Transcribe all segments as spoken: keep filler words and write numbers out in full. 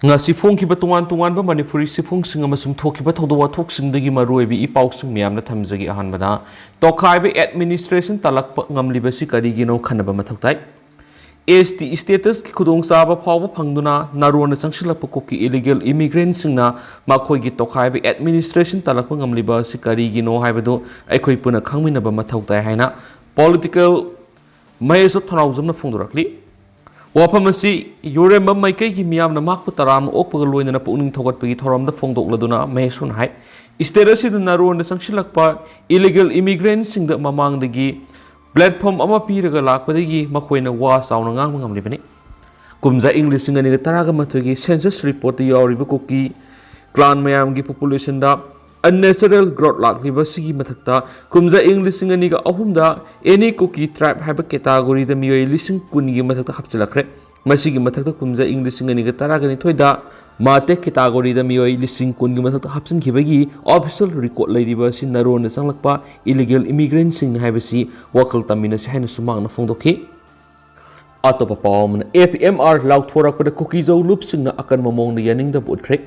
ꯉꯁꯤ ꯐꯣꯡꯈꯤꯕ ꯇꯣꯉꯥꯟ ꯇꯣꯉꯥꯟꯕ ꯃꯅꯤꯄꯨꯔꯤ ꯆꯦꯐꯣꯡꯁꯤꯡ ꯑꯃꯁꯨꯡ ꯊꯣꯛꯈꯤꯕ ꯊꯧꯗꯣꯛ ꯋꯥꯊꯣꯛꯁꯤꯡꯗꯒꯤ ꯃꯔꯨꯑꯣꯏꯕ ꯏ ꯄꯥꯎꯁꯤꯡ ꯃꯌꯥꯝꯅ ꯊꯝꯖꯒꯦ꯫ ꯑꯍꯥꯟꯕꯗ, ꯇꯣꯈꯥꯏꯕ administration ꯇꯥꯂꯛꯄ ꯉꯝꯂꯤꯕꯁꯤ ꯀꯔꯤꯒꯤꯅꯣ ꯈꯟꯅꯕ ꯃꯊꯧ ꯇꯥꯏ꯫ S T status ꯀꯤ ꯈꯨꯗꯣꯡꯆꯥꯕ ꯐꯥꯎꯕ ꯐꯪꯗꯨꯅ ꯅꯥꯔꯣꯟꯗ ꯆꯪꯁꯤꯜꯂꯛꯄ ꯀꯨꯀꯤ illegal immigrant ꯁꯤꯡꯅ ꯃꯈꯣꯏꯒꯤ ꯇꯣꯈꯥꯏꯕ administration ꯇꯥꯂꯛꯄ ꯉꯝꯂꯤꯕ ꯑꯁꯤ ꯀꯔꯤꯒꯤꯅꯣ ꯍꯥꯏꯕꯗꯨ ꯑꯩꯈꯣꯏ ꯄꯨꯟꯅ ꯈꯪꯃꯤꯟꯅꯕ ꯃꯊꯧ ꯇꯥꯏ ꯍꯥꯏꯅ political ꯃꯍꯦꯁꯣ ꯊꯧꯅꯥꯎꯖꯝꯅ ꯐꯣꯡꯗꯣꯔꯛꯂꯤ꯫ ꯋꯥꯐꯝ ꯑꯁꯤ ꯌꯨꯔꯦꯝꯕꯝ ꯃꯥꯏꯀꯩꯒꯤ ꯃꯤꯌꯥꯝꯅ ꯃꯍꯥꯛꯄꯨ ꯇꯔꯥꯝꯅ ꯑꯣꯛꯄꯒ ꯂꯣꯏꯅꯅ ꯄꯨꯛꯅꯤꯡ ꯊꯧꯒꯠꯄꯒꯤ ꯊꯧꯔꯝꯗ ꯐꯣꯡꯗꯣꯛꯂꯗꯨꯅ ꯃꯍꯦꯁꯣꯅ ꯍꯥꯏ, state ꯑꯁꯤꯗ ꯅꯥꯔꯣꯟꯗ ꯆꯪꯁꯤꯜꯂꯛꯄ illegal immigrant ꯁꯤꯡꯗ ꯃꯃꯥꯡꯗꯒꯤ platform ꯑꯃ ꯄꯤꯔꯒ ꯂꯥꯛꯄꯗꯒꯤ ꯃꯈꯣꯏꯅ ꯋꯥ ꯆꯥꯎꯅ ꯉꯥꯡꯕ ꯉꯝꯂꯤꯕꯅꯤ꯫ ꯀꯨꯝꯖꯥ ꯏꯪ ꯂꯤꯁꯤꯡ ꯑꯅꯤꯒ ꯇꯔꯥꯒ ꯃꯥꯊꯣꯏꯒꯤ census report ꯇ ꯌꯥꯎꯔꯤꯕ ꯀꯨꯀꯤ clan ꯃꯌꯥꯝꯒꯤ population ꯗ unnatural growth ꯂꯥꯛꯂꯤꯕ ꯑꯁꯤꯒꯤ ꯃꯊꯛꯇ, ꯀꯨꯝꯖꯥ ꯏꯪ ꯂꯤꯁꯤꯡ ꯑꯅꯤꯒ ꯑꯍꯨꯝꯗ any Kuki tribe ꯍꯥꯏꯕ category ꯗ ꯃꯤꯑꯣꯏ ꯂꯤꯁꯤꯡ ꯀꯨꯟꯒꯤ ꯃꯊꯛꯇ ꯍꯥꯞꯆꯤꯜꯂꯛꯈ꯭ꯔꯦ꯫ ꯃꯁꯤꯒꯤ ꯃꯊꯛꯇ ꯀꯨꯝꯖꯥ ꯏꯪ ꯂꯤꯁꯤꯡ ꯑꯅꯤꯒ ꯇꯔꯥꯒ ꯅꯤꯊꯣꯏꯗ ꯃꯥꯇꯦ category ꯗ ꯃꯤꯑꯣꯏ ꯂꯤꯁꯤꯡ ꯀꯨꯟꯒꯤ ꯃꯊꯛꯇ ꯍꯥꯞꯆꯤꯟꯈꯤꯕꯒꯤ official record ꯂꯩꯔꯤꯕ ꯑꯁꯤ ꯅꯥꯔꯣꯟꯗ ꯆꯪꯂꯛꯄ illegal immigrant ꯁꯤꯡꯅꯤ ꯍꯥꯏꯕꯁꯤ ꯋꯥꯈꯜ ꯇꯝꯃꯤꯟꯅꯁꯤ ꯍꯥꯏꯅꯁꯨ ꯃꯍꯥꯛꯅ ꯐꯣꯡꯗꯣꯛꯈꯤ꯫ ꯑꯇꯣꯞꯄ ꯄꯥꯎ ꯑꯃꯅ, F M R ꯂꯥꯎꯊꯣꯔꯛꯄꯗ ꯀꯨꯀꯤꯖꯧ ꯂꯨꯞꯁꯤꯡꯅ ꯑꯀꯟꯕ ꯃꯑꯣꯡꯗ ꯌꯥꯅꯤꯡꯗꯕ ꯎꯠꯈ꯭ꯔꯦ꯫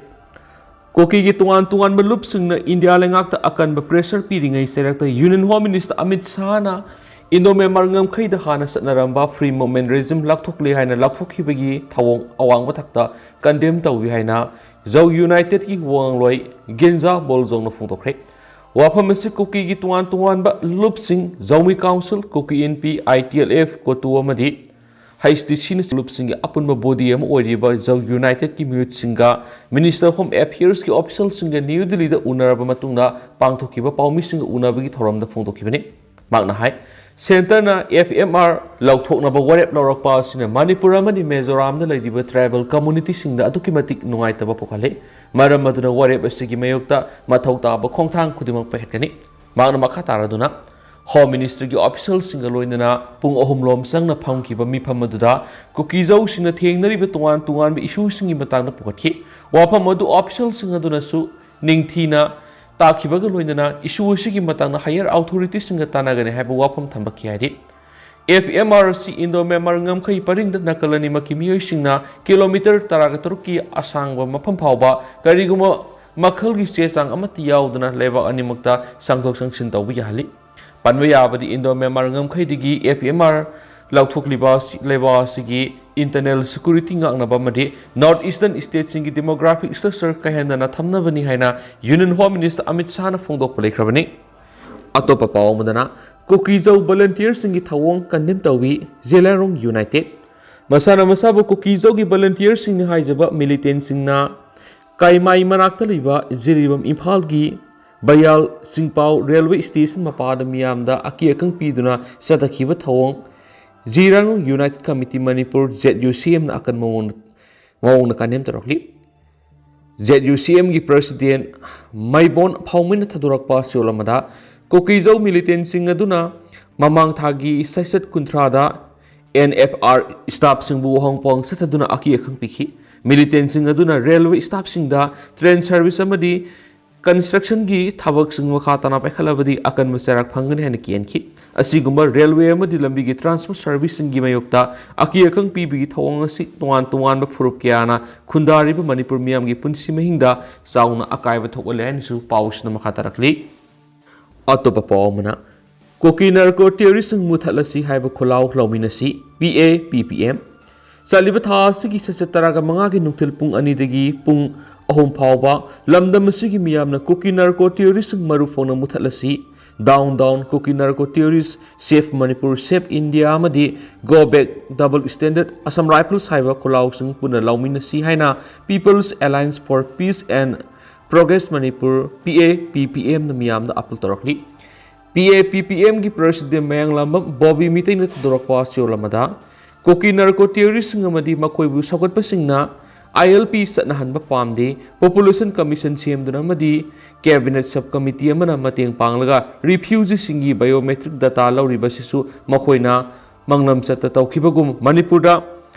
ꯀꯨꯀꯤꯒꯤ ꯇꯣꯉꯥꯟ ꯇꯣꯉꯥꯟꯕ ꯂꯨꯞꯁꯤꯡꯅ ꯏꯟꯗꯤꯌꯥ ꯂꯩꯉꯥꯛꯇ ꯑꯀꯟꯕ pressure ꯄꯤꯔꯤꯉꯩ ꯆꯩꯔꯛꯇ Union Home Minister Amit ꯁꯥꯍꯅ Indo Myanmar ꯉꯝꯈꯩꯗ ꯍꯥꯟꯅ ꯆꯠꯅꯔꯝꯕ free movement regime ꯂꯥꯎꯊꯣꯛꯂꯦ ꯍꯥꯏꯅ ꯂꯥꯎꯊꯣꯛꯈꯤꯕꯒꯤ ꯊꯧꯑꯣꯡ ꯑꯋꯥꯡꯕ ꯊꯥꯛꯇ condemn ꯇꯧꯏ ꯍꯥꯏꯅ ꯖꯧ United ꯀꯤ ꯋꯥꯉꯥꯡꯂꯣꯏ ꯒꯤꯟꯖꯥ ꯕꯣꯜꯖꯧꯅ ꯐꯣꯡꯗꯣꯛꯈ꯭ꯔꯦ꯫ ꯋꯥꯐꯝ ꯑꯁꯤ ꯀꯨꯀꯤꯒꯤ ꯇꯣꯉꯥꯟ ꯇꯣꯉꯥꯟꯕ ꯂꯨꯞꯁꯤꯡ, ꯖꯧꯃꯤ Council, Kuki ꯏꯟꯄꯤ, I T L F, ꯀꯣꯇꯨ ꯑꯃꯗꯤ H T C ꯅ ꯂꯨꯞꯁꯤꯡꯒꯤ ꯑꯄꯨꯟꯕ body ꯑꯃ ꯑꯣꯏꯔꯤꯕ ꯖꯧ United ꯀꯤ ꯃꯤꯍꯨꯠꯁꯤꯡꯒ Minister of Home Affairs ꯀꯤ official ꯁꯤꯡꯒ ꯅ꯭ꯌꯨ ꯗꯤꯜꯂꯤꯗ ꯎꯅꯔꯕ ꯃꯇꯨꯡꯗ ꯄꯥꯡꯊꯣꯛꯈꯤꯕ ꯄꯥꯎꯃꯤꯁꯤꯡꯒ ꯎꯅꯕꯒꯤ ꯊꯧꯔꯝꯗ ꯐꯣꯡꯗꯣꯛꯈꯤꯕꯅꯤ꯫ ꯃꯍꯥꯛꯅ ꯍꯥꯏ, Centre ꯅ F M R ꯂꯧꯊꯣꯛꯅꯕ ꯋꯥꯔꯦꯞ ꯂꯧꯔꯛꯄ ꯑꯁꯤꯅ ꯃꯅꯤꯄꯨꯔ ꯑꯃꯗꯤ ꯃꯤꯖꯣꯔꯥꯝꯗ ꯂꯩꯔꯤꯕ tribal community ꯁꯤꯡꯗ ꯑꯗꯨꯛꯀꯤ ꯃꯇꯤꯛ ꯅꯨꯡꯉꯥꯏꯇꯕ ꯄꯣꯛꯍꯜꯂꯤ꯫ ꯃꯔꯝ ꯑꯗꯨꯅ ꯋꯥꯔꯦꯞ ꯑꯁꯤꯒꯤ ꯃꯥꯌꯣꯛꯇ ꯃꯊꯧ ꯇꯥꯕ ꯈꯣꯡꯊꯥꯡ ꯈꯨꯗꯤꯡꯃꯛ ꯄꯥꯏꯈꯠꯀꯅꯤ꯫ ꯃꯍꯥꯛꯅ ꯃꯈꯥ ꯇꯥꯔꯗꯨꯅ, Home Ministry ꯒꯤ official ꯁꯤꯡꯒ ꯂꯣꯏꯅꯅ ꯄꯨꯡ ꯑꯍꯨꯝ ꯂꯣꯝ ꯆꯪꯅ ꯐꯝꯈꯤꯕ ꯃꯤꯐꯝ ꯑꯗꯨꯗ ꯀꯨꯀꯤꯖꯧꯁꯤꯡꯅ ꯊꯦꯡꯅꯔꯤꯕ ꯇꯣꯉꯥꯟ ꯇꯣꯉꯥꯟꯕ issue ꯁꯤꯡꯒꯤ ꯃꯇꯥꯡꯗ ꯄꯨꯈꯠꯈꯤ꯫ ꯋꯥꯐꯝ ꯑꯗꯨ official ꯁꯤꯡ ꯑꯗꯨꯅꯁꯨ ꯅꯤꯡꯊꯤꯅ ꯇꯥꯈꯤꯕꯒ ꯂꯣꯏꯅꯅ issue ꯑꯁꯤꯒꯤ ꯃꯇꯥꯡꯗ higher authority ꯁꯤꯡꯒ ꯇꯥꯟꯅꯒꯅꯤ ꯍꯥꯏꯕ ꯋꯥꯐꯝ ꯊꯝꯂꯛꯈꯤ ꯍꯥꯏꯔꯤ꯫ ꯑꯦꯐ ꯑꯦꯝ ꯑꯥꯔ ꯑꯁꯤ ꯏꯟꯗꯣ ꯃ꯭ꯌꯥꯟꯃꯥꯔ ꯉꯝꯈꯩ ꯄꯔꯤꯡꯗ ꯅꯥꯀꯜ ꯑꯅꯤꯃꯛꯀꯤ ꯃꯤꯑꯣꯏꯁꯤꯡꯅ ꯀꯤꯂꯣꯃꯤꯇꯔ ꯇꯔꯥꯒ ꯇꯔꯨꯛꯀꯤ ꯑꯁꯥꯡꯕ ꯃꯐꯝ ꯐꯥꯎꯕ ꯀꯔꯤꯒꯨꯝꯕ ꯃꯈꯜꯒꯤ ꯆꯦ ꯆꯥꯡ ꯑꯃꯠꯇ ꯌꯥꯎꯗꯅ ꯂꯩꯕꯥꯛ ꯑꯅꯤꯃꯛꯇ ꯆꯪꯊꯣꯛ ꯆꯪꯁꯤꯟ ꯇꯧꯕ ꯌꯥꯍꯜꯂꯤ꯫ ꯄꯟꯕ ꯌꯥꯕꯗꯤ, ꯏꯟꯗꯣ ꯃ꯭ꯌꯥꯟꯃꯥꯔ ꯉꯝꯈꯩꯗꯒꯤ ꯑꯦꯐ ꯑꯦꯝ ꯑꯥꯔ ꯂꯧꯊꯣꯛꯂꯤꯕ ꯑꯁꯤ ꯂꯩꯕꯥꯛ ꯑꯁꯤꯒꯤ ꯏꯟꯇꯔꯅꯦꯜ ꯁꯦꯀ꯭ꯌꯨꯔꯤꯇꯤ ꯉꯥꯛꯅꯕ ꯑꯃꯗꯤ ꯅꯣꯔꯠ ꯏꯁꯇꯔꯟ ꯁ꯭ꯇꯦꯠꯁꯤꯡꯒꯤ ꯗꯦꯃꯣꯒ꯭ꯔꯥꯐꯤꯛ ꯁ꯭ꯇ꯭ꯔꯛꯆꯔ ꯀꯥꯏꯍꯟꯗꯅ ꯊꯝꯅꯕꯅꯤ ꯍꯥꯏꯅ ꯌꯨꯅꯤꯌꯟ ꯍꯣꯝ ꯃꯤꯅꯤꯁꯇꯔ ꯑꯃꯤꯠ ꯁꯥꯍꯅ ꯐꯣꯡꯗꯣꯛꯄ ꯂꯩꯈ꯭ꯔꯕꯅꯤ꯫ ꯑꯇꯣꯞꯄ ꯄꯥꯎ ꯑꯃꯗꯅ, ꯀꯨꯀꯤꯖꯧ ꯚꯣꯂꯨꯟꯇꯤꯌꯔꯁꯤꯡꯒꯤ ꯊꯧꯑꯣꯡ ꯀꯟꯗꯦꯝ ꯇꯧꯏ ꯖꯤꯔꯥꯏꯔꯣꯡ ꯌꯨꯅꯥꯏꯇꯦꯗ꯫ ꯃꯁꯥꯅ ꯃꯁꯥꯕꯨ ꯀꯨꯀꯤꯖꯧꯒꯤ ꯚꯣꯂꯨꯟꯇꯤꯌꯔꯁꯤꯡꯅꯤ ꯍꯥꯏꯖꯕ ꯃꯤꯂꯤꯇꯦꯟꯁꯤꯡꯅ ꯀꯥꯏꯃꯥꯏ ꯃꯅꯥꯛꯇ ꯂꯩꯕ ꯖꯤꯔꯤꯕꯥꯝ ꯏꯝꯐꯥꯜꯒꯤ ꯕꯌꯥꯜ ꯆꯤꯡꯄꯥꯎ ꯔꯦꯜꯋꯦ ꯁ꯭ꯇꯦꯁꯟ ꯃꯄꯥꯗ ꯃꯤꯌꯥꯝꯗ ꯑꯀꯤ ꯑꯈꯪ ꯄꯤꯗꯨꯅ ꯆꯠꯊꯈꯤꯕ ꯊꯧꯑꯣꯡ ꯖꯤꯔꯥꯏꯔꯣꯡ united committee Manipur, Z U C ꯑꯦꯝꯅ ꯑꯀꯟꯕ ꯃꯑꯣꯡꯗ, ꯃꯑꯣꯡꯗ ꯀꯟꯗꯦꯝ ꯇꯧꯔꯛꯂꯤ꯫ ꯖꯦꯠ ꯌꯨ ꯁꯤ ꯑꯦꯝꯒꯤ ꯄ꯭ꯔꯁꯤꯗꯦꯟ ꯃꯩꯕꯣꯟ ꯐꯥꯎꯃꯤꯅ ꯊꯥꯗꯣꯔꯛꯄ ꯆꯌꯣꯜ ꯑꯃꯗ, ꯀꯨꯀꯤꯖꯧ ꯃꯤꯂꯤꯇꯦꯟꯁꯤꯡ ꯑꯗꯨꯅ ꯃꯃꯥꯡ ꯊꯥꯒꯤ ꯆꯩꯆꯠ ꯀꯨꯟꯊ꯭ꯔꯥꯗ ꯑꯦꯟ ꯑꯦꯐ ꯑꯥꯔ ꯁ꯭ꯇꯥꯐꯁꯤꯡꯕꯨ ꯋꯥꯍꯣꯡ ꯄꯥꯎꯍꯣꯡ ꯆꯠꯊꯗꯨꯅ ꯑꯀꯤ ꯑꯈꯪ ꯄꯤꯈꯤ꯫ ꯃꯤꯂꯤꯇꯦꯟꯁꯤꯡ ꯑꯗꯨꯅ ꯔꯦꯜꯋꯦ ꯁ꯭ꯇꯥꯐꯁꯤꯡꯗ ꯇ꯭ꯔꯦꯟ ꯁꯔꯚꯤꯁ ꯑꯃꯗꯤ ꯀꯟꯁꯇ꯭ꯔꯛꯁꯟꯒꯤ ꯊꯕꯛꯁꯤꯡ ꯃꯈꯥ ꯇꯥꯅ ꯄꯥꯏꯈꯠꯂꯕꯗꯤ ꯑꯀꯟꯕ ꯆꯩꯔꯥꯛ ꯐꯪꯒꯅꯤ ꯍꯥꯏꯅ ꯀꯤꯍꯟꯈꯤ꯫ ꯑꯁꯤꯒꯨꯝꯕ ꯔꯦꯜꯋꯦ ꯑꯃꯗꯤ ꯂꯝꯕꯤꯒꯤ ꯇ꯭ꯔꯥꯟꯁꯄꯣꯔꯠ ꯁꯔꯚꯤꯁꯁꯤꯡꯒꯤ ꯃꯥꯌꯣꯛꯇ ꯑꯀꯤ ꯑꯈꯪ ꯄꯤꯕꯒꯤ ꯊꯧꯑꯣꯡ ꯑꯁꯤ ꯇꯣꯉꯥꯟ ꯇꯣꯉꯥꯟꯕ ꯐꯨꯔꯨꯞ ꯀꯌꯥꯅ ꯈꯨꯟꯗꯥꯔꯤꯕ ꯃꯅꯤꯄꯨꯔ ꯃꯤꯌꯥꯝꯒꯤ ꯄꯨꯟꯁꯤ ꯃꯍꯤꯡꯗ ꯆꯥꯎꯅ ꯑꯀꯥꯏꯕ ꯊꯣꯛꯍꯜꯂꯦ ꯍꯥꯏꯅꯁꯨ ꯄꯥꯎꯁꯤꯅ ꯃꯈꯥ ꯇꯥꯔꯛꯂꯤ꯫ ꯑꯇꯣꯞꯄ ꯄꯥꯎ ꯑꯃꯅ, ꯀꯨꯀꯤ ꯅꯥꯔꯀꯣ ꯇꯦꯔꯣꯔꯤꯁꯁꯤꯡ ꯃꯨꯊꯠꯂꯁꯤ ꯍꯥꯏꯕ ꯈꯣꯜꯂꯥꯎ ꯂꯧꯃꯤꯟꯅꯁꯤ, ꯄꯤ ꯑꯦ ꯄꯤ ꯄꯤ ꯑꯦꯝ꯫ ꯆꯠꯂꯤꯕ ꯊꯥ ꯑꯁꯤꯒꯤ ꯆꯩꯆꯠ ꯇꯔꯥꯒ ꯃꯉꯥꯒꯤ ꯅꯨꯡꯊꯤꯜ ꯄꯨꯡ ꯑꯅꯤꯗꯒꯤ ꯄꯨꯡ ꯑꯍꯨꯝ ꯐꯥꯎꯕ ꯂꯝꯗꯝ ꯑꯁꯤꯒꯤ ꯃꯤꯌꯥꯝꯅ ꯀꯨꯀꯤ ꯅꯥꯔꯀꯣ ꯇꯦꯔꯣꯔꯤꯁꯁꯤꯡ ꯃꯔꯨ ꯐꯣꯡꯅ ꯃꯨꯊꯠꯂꯁꯤ, Down Down Kuki Narco Terrorists, Save Manipur, Save India ꯑꯃꯗꯤ Go Back Double Standard, Assam Rifles ꯍꯥꯏꯕ ꯈꯣꯜꯂꯥꯎꯁꯤꯡ ꯄꯨꯟꯅ ꯂꯧꯃꯤꯟꯅꯁꯤ ꯍꯥꯏꯅ People's Alliance for Peace and Progress Manipur, ꯄꯤ ꯑꯦ ꯄꯤ ꯄꯤ ꯑꯦꯝꯅ ꯃꯤꯌꯥꯝꯗ ꯑꯥꯄꯤꯜ ꯇꯧꯔꯛꯂꯤ꯫ ꯄꯤ ꯑꯦ ꯄꯤ ꯄꯤ ꯑꯦꯝꯒꯤ ꯄ꯭ꯔꯁꯤꯗꯦꯟ ꯃꯌꯥꯡꯂꯥꯝꯕꯝ ꯕꯣꯕꯤ ꯃꯤꯇꯩꯅ ꯊꯥꯗꯣꯔꯛꯄ ꯆꯌꯣꯜ ꯑꯃꯗ, ꯀꯨꯀꯤ ꯅꯥꯔꯀꯣ ꯇꯦꯔꯣꯔꯤꯁꯁꯤꯡ ꯑꯃꯗꯤ ꯃꯈꯣꯏꯕꯨ ꯁꯧꯒꯠꯄꯁꯤꯡꯅ ꯑꯥꯏ ꯑꯦꯜ ꯄꯤ ꯆꯠꯅꯍꯟꯕ ꯄꯥꯝꯗꯦ, ꯄꯣꯄꯨꯂꯦꯁꯟ ꯀꯃꯤꯁꯟ ꯁꯦꯝꯗꯨꯅ ꯑꯃꯗꯤ ꯀꯦꯕꯤꯅꯦꯠ ꯁꯕ ꯀꯃꯤꯇꯤ ꯑꯃꯅ ꯃꯇꯦꯡ ꯄꯥꯡꯂꯒ ꯔꯤꯐ꯭ꯌꯨꯖꯤꯁꯤꯡꯒꯤ ꯕꯥꯏꯑꯣꯃꯦꯇ꯭ꯔꯤꯛ ꯗꯇꯥ ꯂꯧꯔꯤꯕꯁꯤꯁꯨ ꯃꯈꯣꯏꯅ ꯃꯥꯡꯂꯝꯆꯠꯇ ꯇꯧꯈꯤꯕꯒꯨꯝ ꯃꯅꯤꯄꯨꯔꯗ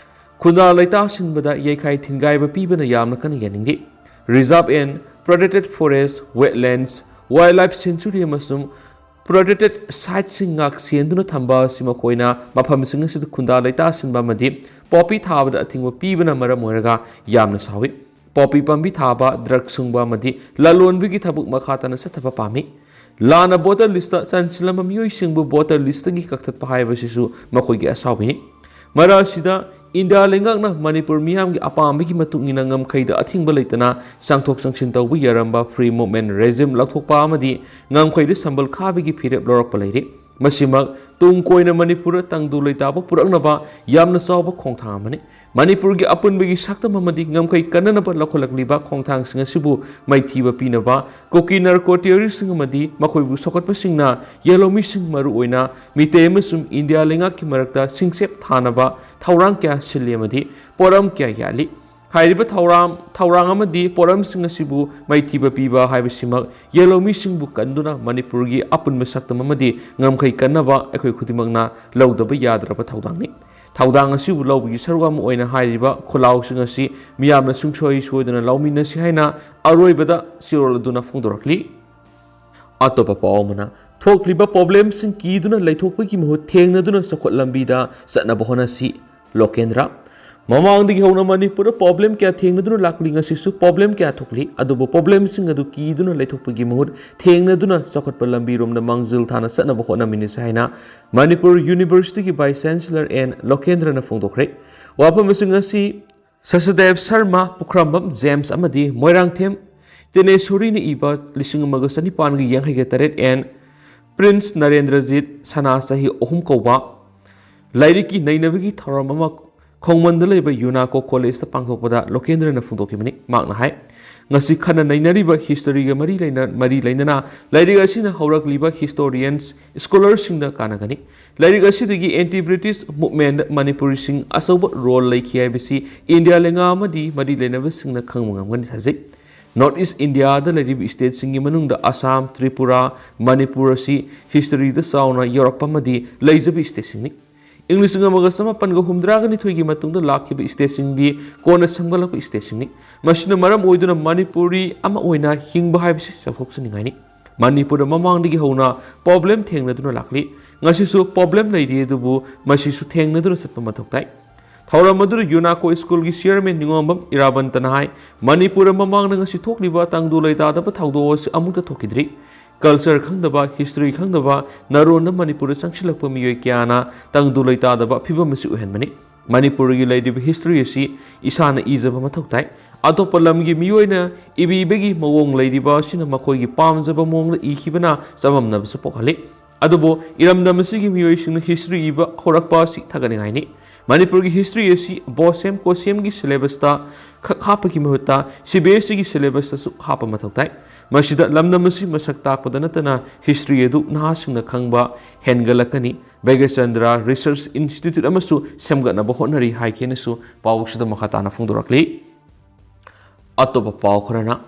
ꯈꯨꯟꯗꯥ ꯂꯩꯇꯥꯁꯤꯟꯕꯗ ꯌꯩꯈꯥꯏ ꯊꯤꯟꯒꯥꯏꯕ ꯄꯤꯕꯅ ꯌꯥꯝꯅ ꯀꯟꯅ ꯌꯥꯅꯤꯡꯗꯦ꯫ Reserve and Protected Forest, Wetlands, Wildlife Sanctuary ꯑꯃꯁꯨꯡ protected siteꯁꯤꯡ ꯉꯥꯛ ꯁꯦꯟꯗꯨꯅ ꯊꯝꯕ ꯑꯁꯤ ꯃꯈꯣꯏꯅ ꯃꯐꯝꯁꯤꯡ ꯑꯁꯤꯗ ꯈꯨꯟꯗꯥ ꯂꯩꯇꯥꯁꯤꯟꯕ ꯑꯃꯗꯤ ꯄꯣꯄꯤ ꯊꯥꯕꯗ ꯑꯊꯤꯡꯕ ꯄꯤꯕꯅ ꯃꯔꯝ ꯑꯣꯏꯔꯒ ꯌꯥꯝꯅ ꯁꯥꯎꯏ꯫ ꯄꯣꯄꯤ ꯄꯥꯝꯕꯤ ꯊꯥꯕ, ꯗ꯭ꯔꯒ ꯁꯨꯡꯕ ꯑꯃꯗꯤ ꯂꯂꯣꯟꯕꯒꯤ ꯊꯕꯛ ꯃꯈꯥ ꯇꯥꯅ ꯆꯠꯊꯕ ꯄꯥꯝꯃꯤ꯫ ꯂꯥꯟꯅ ꯚꯣꯇꯔ ꯂꯤꯁꯇ ꯆꯟꯁꯤꯜꯂꯝꯕ ꯃꯤꯑꯣꯏꯁꯤꯡꯕꯨ ꯚꯣꯇꯔ ꯂꯤꯁꯇꯒꯤ ꯀꯛꯊꯠꯄ ꯍꯥꯏꯕꯁꯤꯁꯨ ꯃꯈꯣꯏꯒꯤ ꯑꯁꯥꯎꯕꯅꯤ꯫ ꯃꯔꯛ ꯑꯁꯤꯗ ꯏꯟꯗꯤꯌꯥ ꯂꯩꯉꯥꯛꯅ ꯃꯅꯤꯄꯨꯔ ꯃꯤꯌꯥꯝꯒꯤ ꯑꯄꯥꯝꯕꯒꯤ ꯃꯇꯨꯡ ꯏꯟꯅ ꯉꯝꯈꯩꯗ ꯑꯊꯤꯡꯕ ꯂꯩꯇꯅ ꯆꯪꯊꯣꯛ ꯆꯪꯁꯤꯟ ꯇꯧꯕ ꯌꯥꯔꯝꯕ free movement regime ꯂꯧꯊꯣꯛꯄ ꯑꯃꯗꯤ ꯉꯝꯈꯩꯗ ꯁꯝꯕꯜ ꯈꯥꯕꯒꯤ ꯐꯤꯔꯦꯞ ꯂꯧꯔꯛꯄ ꯂꯩꯔꯤ꯫ ꯃꯁꯤꯃꯛ ꯇꯨꯡ ꯀꯣꯏꯅ ꯃꯅꯤꯄꯨꯔꯗ ꯇꯪꯗꯨ ꯂꯩꯇꯥꯕ ꯄꯨꯔꯛꯅꯕ ꯌꯥꯝꯅ ꯆꯥꯎꯕ ꯈꯣꯡꯊꯥꯡ ꯑꯃꯅꯤ꯫ ꯃꯅꯤꯄꯨꯔꯒꯤ ꯑꯄꯨꯟꯕꯒꯤ ꯁꯛꯇꯝ ꯑꯃꯗꯤ ꯉꯝꯈꯩ ꯀꯟꯅꯅꯕ ꯂꯧꯈꯠꯂꯛꯂꯤꯕ ꯈꯣꯡꯊꯥꯡꯁꯤꯡ ꯑꯁꯤꯕꯨ ꯃꯥꯏꯊꯤꯕ ꯄꯤꯅꯕ ꯀꯨꯀꯤ ꯅꯥꯔꯀꯣ ꯇꯦꯔꯣꯔꯤꯁꯁꯤꯡ ꯑꯃꯗꯤ ꯃꯈꯣꯏꯕꯨ ꯁꯧꯒꯠꯄꯁꯤꯡꯅ ꯌꯦꯜꯍꯧꯃꯤꯁꯤꯡ, ꯃꯔꯨꯑꯣꯏꯅ ꯃꯤꯇꯩ ꯑꯃꯁꯨꯡ ꯏꯟꯗꯤꯌꯥ ꯂꯩꯉꯥꯛꯀꯤ ꯃꯔꯛꯇ ꯁꯤꯡꯆꯦꯞ ꯊꯥꯅꯕ ꯊꯧꯔꯥꯡ ꯀꯌꯥ ꯁꯤꯜꯂꯤ ꯑꯃꯗꯤ ꯄꯣꯠꯂꯝ ꯀꯌꯥ ꯌꯥꯠꯂꯤ꯫ ꯍꯥꯏꯔꯤꯕ ꯊꯧꯔꯥꯡ, ꯊꯧꯔꯥꯡ ꯑꯃꯗꯤ ꯄꯣꯠꯂꯝꯁꯤꯡ ꯑꯁꯤꯕꯨ ꯃꯥꯏꯊꯤꯕ ꯄꯤꯕ ꯍꯥꯏꯕꯁꯤꯃꯛ ꯌꯦꯜꯍꯧꯃꯤꯁꯤꯡꯕꯨ ꯀꯟꯗꯨꯅ ꯃꯅꯤꯄꯨꯔꯒꯤ ꯑꯄꯨꯟꯕ ꯁꯛꯇꯝ ꯑꯃꯗꯤ ꯉꯝꯈꯩ ꯀꯟꯅꯕ ꯑꯩꯈꯣꯏ ꯈꯨꯗꯤꯡꯃꯛꯅ ꯂꯧꯗꯕ ꯌꯥꯗ꯭ꯔꯕ ꯊꯧꯗꯥꯡꯅꯤ꯫ ꯊꯧꯗꯥꯡ ꯑꯁꯤꯕꯨ ꯂꯧꯕꯒꯤ ꯁꯔꯨꯛ ꯑꯃ ꯑꯣꯏꯅ ꯍꯥꯏꯔꯤꯕ ꯈꯨꯜꯂꯥꯎꯁꯤꯡ ꯑꯁꯤ ꯃꯤꯌꯥꯝꯅ ꯁꯨꯡꯁꯣꯏ ꯁꯣꯏꯗꯅ ꯂꯧꯃꯤꯟꯅꯁꯤ ꯍꯥꯏꯅ ꯑꯔꯣꯏꯕꯗ ꯆꯦꯔꯣꯜ ꯑꯗꯨꯅ ꯐꯣꯡꯗꯣꯔꯛꯂꯤ꯫ ꯑꯇꯣꯞꯄ ꯄꯥꯎ ꯑꯃꯅ, ꯊꯣꯛꯂꯤꯕ problemꯁꯤꯡ ꯀꯤꯗꯨꯅ ꯂꯩꯊꯣꯛꯄꯒꯤ ꯃꯍꯨꯠ ꯊꯦꯡꯅꯗꯨꯅ ꯆꯥꯎꯈꯠ ꯂꯝꯕꯤꯗ ꯆꯠꯅꯕ ꯍꯣꯠꯅꯁꯤ, ꯂꯣꯀꯦꯟꯗ꯭ꯔ꯫ ꯃꯃꯥꯡꯗꯒꯤ ꯍꯧꯅ ꯃꯅꯤꯄꯨꯔꯗ problem ꯀꯌꯥ ꯊꯦꯡꯅꯗꯨꯅ ꯂꯥꯛꯂꯤ, ꯉꯁꯤꯁꯨ problem ꯀꯌꯥ ꯊꯣꯛꯂꯤ, ꯑꯗꯨꯕꯨ problemꯁꯤꯡ ꯑꯗꯨ ꯀꯤꯗꯨꯅ ꯂꯩꯊꯣꯛꯄꯒꯤ ꯃꯍꯨꯠ ꯊꯦꯡꯅꯗꯨꯅ ꯆꯥꯎꯈꯠꯄ ꯂꯝꯕꯤꯔꯣꯝꯗ ꯃꯥꯡꯖꯤꯜ ꯊꯥꯅ ꯆꯠꯅꯕ ꯍꯣꯠꯅꯃꯤꯟꯅꯁꯤ ꯍꯥꯏꯅ ꯃꯅꯤꯄꯨꯔ Universityꯒꯤ Vice Chancellor ꯑꯦꯟ ꯂꯣꯀꯦꯟꯗ꯭ꯔꯅ ꯐꯣꯡꯗꯣꯛꯈ꯭ꯔꯦ꯫ ꯋꯥꯐꯝꯁꯤꯡ ꯑꯁꯤ ꯁꯁꯗꯦꯕ ꯁꯔꯃ, ꯄꯨꯈ꯭ꯔꯝꯕꯝ ꯖꯦꯝꯁ ꯑꯃꯗꯤ ꯃꯣꯏꯔꯥꯡꯊꯦꯝ ꯇꯤꯅꯦꯁꯣꯔꯤꯅ ꯏꯕ ꯂꯤꯁꯤꯡ ꯑꯃꯒ ꯆꯅꯤꯄꯥꯟꯒ ꯌꯥꯡꯈꯩꯒ ꯇꯔꯦꯠ ꯑꯦꯟ ꯄ꯭ꯔꯤꯟꯁ ꯅꯔꯦꯟꯗ꯭ꯔꯖꯤꯠ ꯁꯅꯥ ꯆꯍꯤ ꯑꯍꯨꯝ ꯀꯧꯕ ꯂꯥꯏꯔꯤꯛꯀꯤ ꯅꯩꯅꯕꯒꯤ ꯊꯧꯔꯝ ꯑꯃ ꯈꯣꯡꯃꯟꯗ ꯂꯩꯕ ꯌꯨꯅꯥꯀꯣ ꯀꯣꯂꯦꯖꯇ ꯄꯥꯡꯊꯣꯛꯄꯗ ꯂꯣꯀꯦꯟꯗ꯭ꯔꯅ ꯐꯣꯡꯗꯣꯛꯈꯤꯕꯅꯤ꯫ ꯃꯍꯥꯛꯅ ꯍꯥꯏ, ꯉꯁꯤ ꯈꯟꯅ ꯅꯩꯅꯔꯤꯕ historyꯒ ꯃꯔꯤ ꯂꯩꯅ-, ꯃꯔꯤ ꯂꯩꯅꯅ ꯂꯥꯏꯔꯤꯛ ꯑꯁꯤꯅ ꯍꯧꯔꯛꯂꯤꯕ historians, scholarꯁꯤꯡꯗ ꯀꯥꯟꯅꯒꯅꯤ꯫ ꯂꯥꯏꯔꯤꯛ ꯑꯁꯤꯗꯒꯤ anti British movementꯗ ꯃꯅꯤꯄꯨꯔꯤꯁꯤꯡ ꯑꯆꯧꯕ role ꯂꯩꯈꯤ ꯍꯥꯏꯕꯁꯤ ꯏꯟꯗꯤꯌꯥ ꯂꯩꯉꯥꯛ ꯑꯃꯗꯤ ꯃꯔꯤ ꯂꯩꯅꯕꯁꯤꯡꯅ ꯈꯪꯕ ꯉꯝꯒꯅꯤ ꯊꯥꯖꯩ꯫ North East Indiaꯗ ꯂꯩꯔꯤꯕ stateꯁꯤꯡꯒꯤ ꯃꯅꯨꯡꯗ ꯑꯁꯥꯝ, ꯇ꯭ꯔꯤꯄꯨꯔꯥ, ꯃꯅꯤꯄꯨꯔ ꯑꯁꯤ historyꯗ ꯆꯥꯎꯅ ꯌꯥꯎꯔꯛꯄ ꯑꯃꯗꯤ ꯂꯩꯖꯕ stateꯁꯤꯡꯅꯤ꯫ ꯏꯪ ꯂꯤꯁꯤꯡ ꯑꯃꯒ ꯆꯃꯥꯄꯟꯒ ꯍꯨꯝꯗ꯭ꯔꯥꯒ ꯅꯤꯊꯣꯏꯒꯤ ꯃꯇꯨꯡꯗ ꯂꯥꯛꯈꯤꯕ stateꯁꯤꯡꯗꯤ ꯀꯣꯟꯅ ꯁꯦꯝꯒꯠꯂꯛꯄ stateꯁꯤꯡꯅꯤ꯫ ꯃꯁꯤꯅ ꯃꯔꯝ ꯑꯣꯏꯗꯨꯅ ꯃꯅꯤꯄꯨꯔꯤ ꯑꯃ ꯑꯣꯏꯅ ꯍꯤꯡꯕ ꯍꯥꯏꯕꯁꯤ ꯆꯥꯎꯊꯣꯛꯆꯅꯤꯡꯉꯥꯏꯅꯤ꯫ ꯃꯅꯤꯄꯨꯔꯗ ꯃꯃꯥꯡꯗꯒꯤ ꯍꯧꯅ problem ꯊꯦꯡꯅꯗꯨꯅ ꯂꯥꯛꯂꯤ꯫ ꯉꯁꯤꯁꯨ problem ꯂꯩꯔꯤ, ꯑꯗꯨꯕꯨ ꯃꯁꯤꯁꯨ ꯊꯦꯡꯅꯗꯨꯅ ꯆꯠꯄ ꯃꯊꯧ ꯇꯥꯏ꯫ ꯊꯧꯔꯝ ꯑꯗꯨꯗ ꯌꯨꯅꯥꯀꯣ ꯁ꯭ꯀꯨꯜꯒꯤ ꯆꯤꯌꯔꯃꯦꯟ ꯅꯤꯉꯣꯝꯕꯝ ꯏꯔꯥꯕꯟꯇꯅ ꯍꯥꯏ, ꯃꯅꯤꯄꯨꯔꯗ ꯃꯃꯥꯡꯗ ꯉꯁꯤ ꯊꯣꯛꯂꯤꯕ ꯇꯪꯗꯨ ꯂꯩꯇꯥꯗꯕ ꯊꯧꯗꯣꯛ ꯑꯁꯤ ꯑꯃꯨꯛꯇ ꯊꯣꯛꯈꯤꯗ꯭ꯔꯤ꯫ Culture ꯈꯪꯗꯕ, history ꯈꯪꯗꯕ ꯅꯔꯣꯟꯅ ꯃꯅꯤꯄꯨꯔꯗ ꯆꯪꯁꯤꯜꯂꯛꯄ ꯃꯤꯑꯣꯏ ꯀꯌꯥꯅ ꯇꯪꯗꯨ ꯂꯩꯇꯥꯗꯕ ꯐꯤꯕꯝ ꯑꯁꯤ ꯑꯣꯏꯍꯟꯕꯅꯤ꯫ ꯃꯅꯤꯄꯨꯔꯒꯤ ꯂꯩꯔꯤꯕ history ꯑꯁꯤ ꯏꯁꯥꯅ ꯏꯖꯕ ꯃꯊꯧ ꯇꯥꯏ꯫ ꯑꯇꯣꯞꯄ ꯂꯝꯒꯤ ꯃꯤꯑꯣꯏꯅ ꯏꯕꯤꯕꯒꯤ ꯃꯑꯣꯡ ꯂꯩꯔꯤꯕ ꯑꯁꯤꯅ ꯃꯈꯣꯏꯒꯤ ꯄꯥꯝꯖꯕ ꯃꯑꯣꯡꯗ ꯏꯈꯤꯕꯅ ꯆꯃꯝꯅꯕꯁꯨ ꯄꯣꯛꯍꯜꯂꯤ꯫ ꯑꯗꯨꯕꯨ ꯏꯔꯝꯗꯝ ꯑꯁꯤꯒꯤ ꯃꯤꯑꯣꯏꯁꯤꯡꯅ history ꯏꯕ ꯍꯧꯔꯛꯄ ꯑꯁꯤ ꯊꯥꯒꯠꯅꯤꯡꯉꯥꯏꯅꯤ꯫ ꯃꯅꯤꯄꯨꯔꯒꯤ history ꯑꯁꯤ ꯕꯣꯁꯦꯝ ꯀꯣꯁꯦꯝꯒꯤ syllabusꯇ ꯈꯛ ꯍꯥꯞꯄꯒꯤ ꯃꯍꯨꯠꯇ CBSEꯒꯤ syllabusꯇꯁꯨ ꯍꯥꯞꯄ ꯃꯊꯧ ꯇꯥꯏ꯫ ꯃꯁꯤꯗ ꯂꯝꯗꯝ ꯑꯁꯤ ꯃꯁꯛ ꯇꯥꯛꯄꯗ ꯅꯠꯇꯅ history ꯑꯗꯨ ꯅꯍꯥꯁꯤꯡꯅ ꯈꯪꯕ ꯍꯦꯟꯒꯠꯂꯛꯀꯅꯤ꯫ ꯕꯩꯒꯆꯟꯗ꯭ꯔ Research Institute ꯑꯃꯁꯨ ꯁꯦꯝꯒꯠꯅꯕ ꯍꯣꯠꯅꯔꯤ ꯍꯥꯏꯈꯤꯅꯁꯨ ꯄꯥꯎꯁꯤꯗ ꯃꯈꯥ ꯇꯥꯅ ꯐꯣꯡꯗꯣꯔꯛꯂꯤ꯫ ꯑꯇꯣꯞꯄ ꯄꯥꯎ ꯈꯔꯅ,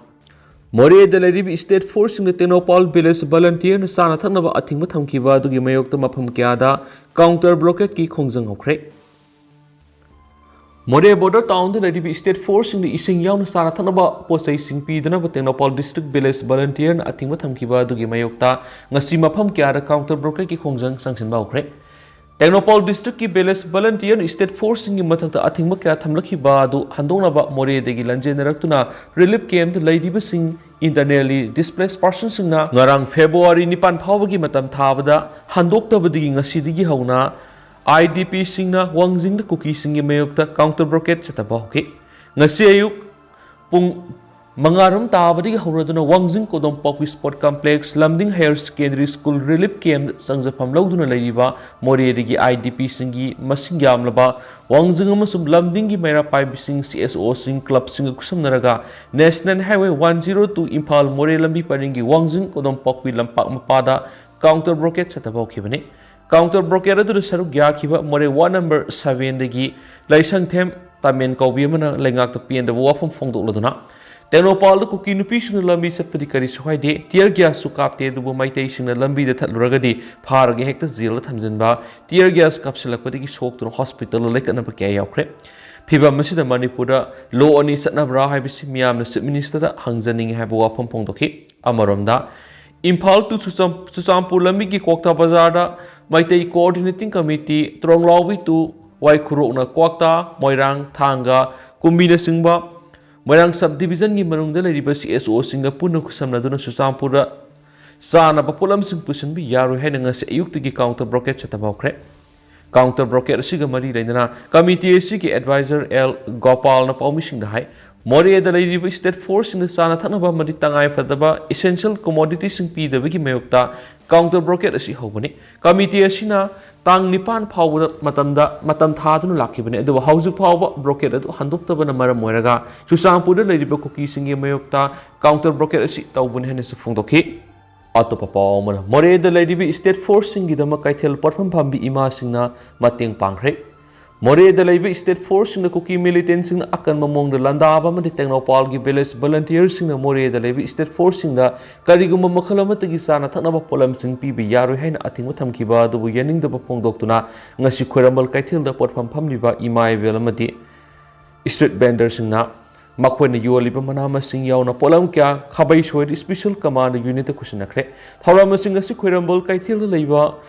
ꯃꯣꯔꯦꯗ ꯂꯩꯔꯤꯕ state forceꯁꯤꯡꯅ ꯇꯦꯡꯅꯧꯄꯥꯜ village volunteerꯅ ꯆꯥꯅ ꯊꯛꯅꯕ ꯑꯊꯤꯡꯕ ꯊꯝꯈꯤꯕ ꯑꯗꯨꯒꯤ ꯃꯥꯌꯣꯛꯇ ꯃꯐꯝ ꯀꯌꯥꯗ counter blockadeꯀꯤ ꯈꯣꯡꯖꯪ ꯍꯧꯈ꯭ꯔꯦ꯫ ꯃꯣꯔꯦ border townꯗ ꯂꯩꯔꯤꯕ state forceꯁꯤꯡꯅ ꯏꯁꯤꯡ ꯌꯥꯎꯅ ꯆꯥꯅ ꯊꯛꯅꯕ ꯄꯣꯠꯆꯩꯁꯤꯡ ꯄꯤꯗꯅꯕ ꯇꯦꯡꯅꯧꯄꯥꯜ district village volunteerꯅ ꯑꯊꯤꯡꯕ ꯊꯝꯈꯤꯕ ꯑꯗꯨꯒꯤ ꯃꯥꯌꯣꯛꯇ ꯉꯁꯤ ꯃꯐꯝ ꯀꯌꯥꯗ counter blockadeꯀꯤ ꯈꯣꯡꯖꯪ ꯆꯪꯁꯤꯟꯕ ꯍꯧꯈ꯭ꯔꯦ꯫ ꯇꯦꯡꯅꯧꯄꯥꯜ districtꯀꯤ village volunteer state forceꯁꯤꯡꯒꯤ ꯃꯊꯛꯇ ꯑꯊꯤꯡꯕ ꯀꯌꯥ ꯊꯝꯂꯛꯈꯤꯕ ꯑꯗꯨ ꯍꯟꯗꯣꯛꯅꯕ ꯃꯣꯔꯦꯗꯒꯤ ꯂꯟꯖꯦꯟꯅꯔꯛꯇꯨꯅ relief campꯇ ꯂꯩꯔꯤꯕꯁꯤꯡ internally displaced personꯁꯤꯡꯅ ꯉꯔꯥꯡ February ꯅꯤꯄꯥꯟ ꯐꯥꯎꯕꯒꯤ ꯃꯇꯝ ꯊꯥꯕꯗ ꯍꯟꯗꯣꯛꯇꯕꯗꯒꯤ ꯉꯁꯤꯗꯒꯤ ꯍꯧꯅ IDPꯁꯤꯡꯅ ꯋꯥꯡꯖꯤꯡꯗ ꯀꯨꯀꯤꯁꯤꯡꯒꯤ ꯃꯥꯌꯣꯛꯇ counter blockade ꯆꯠꯊꯕ ꯍꯧꯈꯤ꯫ ꯉꯁꯤ ꯑꯌꯨꯛ ꯄꯨꯡ ꯃꯉꯥꯔꯣꯝ ꯇꯥꯕꯗꯒꯤ ꯍꯧꯔꯗꯨꯅ ꯋꯥꯡꯖꯤꯡ ꯀꯣꯗꯣꯝꯄꯥꯛꯄꯤ sport complex, ꯂꯝꯗꯤꯡ higher secondary school relief campꯗ ꯆꯪꯖꯐꯝ ꯂꯧꯗꯨꯅ ꯂꯩꯔꯤꯕ ꯃꯣꯔꯦꯗꯒꯤ IDPꯁꯤꯡꯒꯤ ꯃꯁꯤꯡ ꯌꯥꯝꯂꯕ ꯋꯥꯡꯖꯤꯡ ꯑꯃꯁꯨꯡ ꯂꯝꯗꯤꯡꯒꯤ ꯃꯩꯔꯥ ꯄꯥꯏꯕꯤꯁꯤꯡ, CSOꯁꯤꯡ, clubꯁꯤꯡꯒ ꯈꯨꯠꯁꯝꯅꯔꯒ National Highway one zero two Imphal ꯃꯣꯔꯦ ꯂꯝꯕꯤ ꯄꯔꯤꯡꯒꯤ ꯋꯥꯡꯖꯤꯡ ꯀꯣꯗꯣꯝꯄꯥꯛꯄꯤ ꯂꯝꯄꯥꯛ ꯃꯄꯥꯗ counter blockade ꯆꯠꯊꯕ ꯍꯧꯈꯤꯕꯅꯤ꯫ Counter blockade ꯑꯗꯨꯗ ꯁꯔꯨꯛ ꯌꯥꯈꯤꯕ ꯃꯣꯔꯦ ward number sevenꯗꯒꯤ ꯂꯩꯁꯪꯊꯦꯝ ꯇꯥꯃꯦꯟ ꯀꯧꯕꯤ ꯑꯃꯅ ꯂꯩꯉꯥꯛꯇ ꯄꯦꯟꯗꯕ ꯋꯥꯐꯝ ꯐꯣꯡꯗꯣꯛꯂꯗꯨꯅ, ꯇꯦꯡꯅꯧꯄꯥꯜꯗ ꯀꯨꯀꯤ ꯅꯨꯄꯤꯁꯤꯡꯅ ꯂꯝꯕꯤ ꯆꯠꯄꯗꯤ ꯀꯔꯤꯁꯨ ꯍꯥꯏꯗꯦ, tear gasꯁꯨ ꯀꯥꯞꯇꯦ, ꯑꯗꯨꯕꯨ ꯃꯩꯇꯩꯁꯤꯡꯅ ꯂꯝꯕꯤꯗ ꯊꯠꯂꯨꯔꯒꯗꯤ ꯐꯥꯔꯒ ꯍꯦꯛꯇ jailꯗ ꯊꯝꯖꯤꯟꯕ, tear gas ꯀꯥꯞꯁꯤꯜꯂꯛꯄꯗꯒꯤ ꯁꯣꯛꯇꯨꯅ hospitalꯗ ꯂꯩꯈꯠꯅꯕ ꯀꯌꯥ ꯌꯥꯎꯈ꯭ꯔꯦ꯫ ꯐꯤꯚꯝ ꯑꯁꯤꯗ ꯃꯅꯤꯄꯨꯔꯗ law ꯑꯅꯤ ꯆꯠꯅꯕ꯭ꯔꯥ ꯍꯥꯏꯕꯁꯤ ꯃꯤꯌꯥꯝꯅ Chief Ministerꯗ ꯍꯪꯖꯅꯤꯡꯉꯤ ꯍꯥꯏꯕ ꯋꯥꯐꯝ ꯐꯣꯡꯗꯣꯛꯈꯤ꯫ ꯑꯃꯔꯣꯝꯗ, ꯏꯝꯐꯥꯜ to ꯆꯨꯔꯆꯥꯟ-, ꯆꯨꯔꯆꯥꯟꯄꯨꯔ ꯂꯝꯕꯤꯒꯤ ꯀ꯭ꯋꯥꯛꯇꯥ ꯕꯖꯥꯔꯗ ꯃꯩꯇꯩ Coordinating Committee, ꯇ꯭ꯔꯣꯡꯂꯥꯎꯕꯤ to ꯋꯥꯏꯈꯨꯔꯣꯛꯅ ꯀ꯭ꯋꯥꯛꯇꯥ, ꯃꯣꯏꯔꯥꯡ, ꯊꯥꯡꯒ, ꯀꯨꯝꯕꯤꯅꯆꯤꯡꯕ ꯃꯣꯏꯔꯥꯡ Sub Divisionꯒꯤ ꯃꯅꯨꯡꯗ ꯂꯩꯔꯤꯕ C S Oꯁꯤꯡꯒ ꯄꯨꯟꯅ ꯈꯨꯠꯁꯝꯅꯗꯨꯅ ꯆꯨꯔꯆꯥꯟꯄꯨꯔꯗ ꯆꯥꯅꯕ ꯄꯣꯠꯂꯝꯁꯤꯡ ꯄꯨꯁꯤꯟꯕ ꯌꯥꯔꯣꯏ ꯍꯥꯏꯅ ꯉꯁꯤ ꯑꯌꯨꯛꯇꯒꯤ counter blockade ꯆꯠꯊꯕ ꯍꯧꯈ꯭ꯔꯦ꯫ Counter blockade ꯑꯁꯤꯒ ꯃꯔꯤ ꯂꯩꯅꯅ committee ꯑꯁꯤꯒꯤ advisor L ꯒꯣꯄꯥꯜꯅ ꯄꯥꯎꯃꯤꯁꯤꯡꯗ ꯍꯥꯏ, ꯃꯣꯔꯦꯗ ꯂꯩꯔꯤꯕ state forceꯁꯤꯡꯅ ꯆꯥꯅ ꯊꯛꯅꯕ ꯑꯃꯗꯤ ꯇꯉꯥꯏ ꯐꯗꯕ essential commoditiesꯁꯤꯡ ꯄꯤꯗꯕꯒꯤ ꯃꯥꯌꯣꯛꯇ counter blockade ꯑꯁꯤ ꯍꯧꯕꯅꯤ꯫ Committee ꯑꯁꯤꯅ ꯇꯥꯡ ꯅꯤꯄꯥꯟ ꯐꯥꯎꯕꯗ ꯃꯇꯝꯗ, ꯃꯇꯝ ꯊꯥꯗꯨꯅ ꯂꯥꯛꯈꯤꯕꯅꯤ, ꯑꯗꯨꯕꯨ ꯍꯧꯖꯤꯛ ꯐꯥꯎꯕ blockade ꯑꯗꯨ ꯍꯟꯗꯣꯛꯇꯕꯅ ꯃꯔꯝ ꯑꯣꯏꯔꯒ ꯆꯨꯔꯆꯥꯟꯄꯨꯔꯗ ꯂꯩꯔꯤꯕ ꯀꯨꯀꯤꯁꯤꯡꯒꯤ ꯃꯥꯌꯣꯛꯇ counter blockade ꯑꯁꯤ ꯇꯧꯕꯅꯤ ꯍꯥꯏꯅꯁꯨ ꯐꯣꯡꯗꯣꯛꯈꯤ꯫ ꯑꯇꯣꯞꯄ ꯄꯥꯎ ꯑꯃꯅ, ꯃꯣꯔꯦꯗ ꯂꯩꯔꯤꯕ state forceꯁꯤꯡꯒꯤꯗꯃꯛ ꯀꯩꯊꯦꯜ ꯄꯣꯠꯐꯝ ꯐꯝꯕꯤ ꯏꯃꯥꯁꯤꯡꯅ ꯃꯇꯦꯡ ꯄꯥꯡꯈ꯭ꯔꯦ꯫ ꯃꯣꯔꯦꯗ ꯂꯩꯕ state forceꯁꯤꯡꯅ ꯀꯨꯀꯤ militantꯁꯤꯡꯅ ꯑꯀꯟꯕ ꯃꯑꯣꯡꯗ ꯂꯥꯟꯗꯥꯕ ꯑꯃꯗꯤ ꯇꯦꯡꯅꯧꯄꯥꯜꯒꯤ village volunteerꯁꯤꯡꯅ ꯃꯣꯔꯦꯗ ꯂꯩꯕ state forceꯁꯤꯡꯗ ꯀꯔꯤꯒꯨꯝꯕ ꯃꯈꯜ ꯑꯃꯠꯇꯒꯤ ꯆꯥꯅ ꯊꯛꯅꯕ ꯄꯣꯠꯂꯝꯁꯤꯡ ꯄꯤꯕ ꯌꯥꯔꯣꯏ ꯍꯥꯏꯅ ꯑꯊꯤꯡꯕ ꯊꯝꯈꯤꯕ ꯑꯗꯨꯕꯨ ꯌꯥꯅꯤꯡꯗꯕ ꯐꯣꯡꯗꯣꯛꯇꯨꯅ ꯉꯁꯤ ꯈ꯭ꯋꯥꯏꯔꯝꯕꯟ ꯀꯩꯊꯦꯜꯗ ꯄꯣꯠꯐꯝ ꯐꯝꯂꯤꯕ ꯏꯃꯥ ꯏꯕꯦꯜ ꯑꯃꯗꯤ street vendorꯁꯤꯡꯅ ꯃꯈꯣꯏꯅ ꯌꯣꯜꯂꯤꯕ ꯃꯅꯥ ꯃꯁꯤꯡ ꯌꯥꯎꯅ ꯄꯣꯠꯂꯝ ꯀꯌꯥ ꯈꯥꯕꯩ ꯁꯣꯏꯗ special command unitꯇ ꯈꯨꯠꯁꯤꯟꯅꯈ꯭ꯔꯦ꯫ ꯊꯧꯔꯝ ꯑꯁꯤꯡ ꯑꯁꯤ ꯈ꯭ꯋꯥꯏꯔꯝꯕꯟ ꯀꯩꯊꯦꯜꯗ ꯂꯩꯕ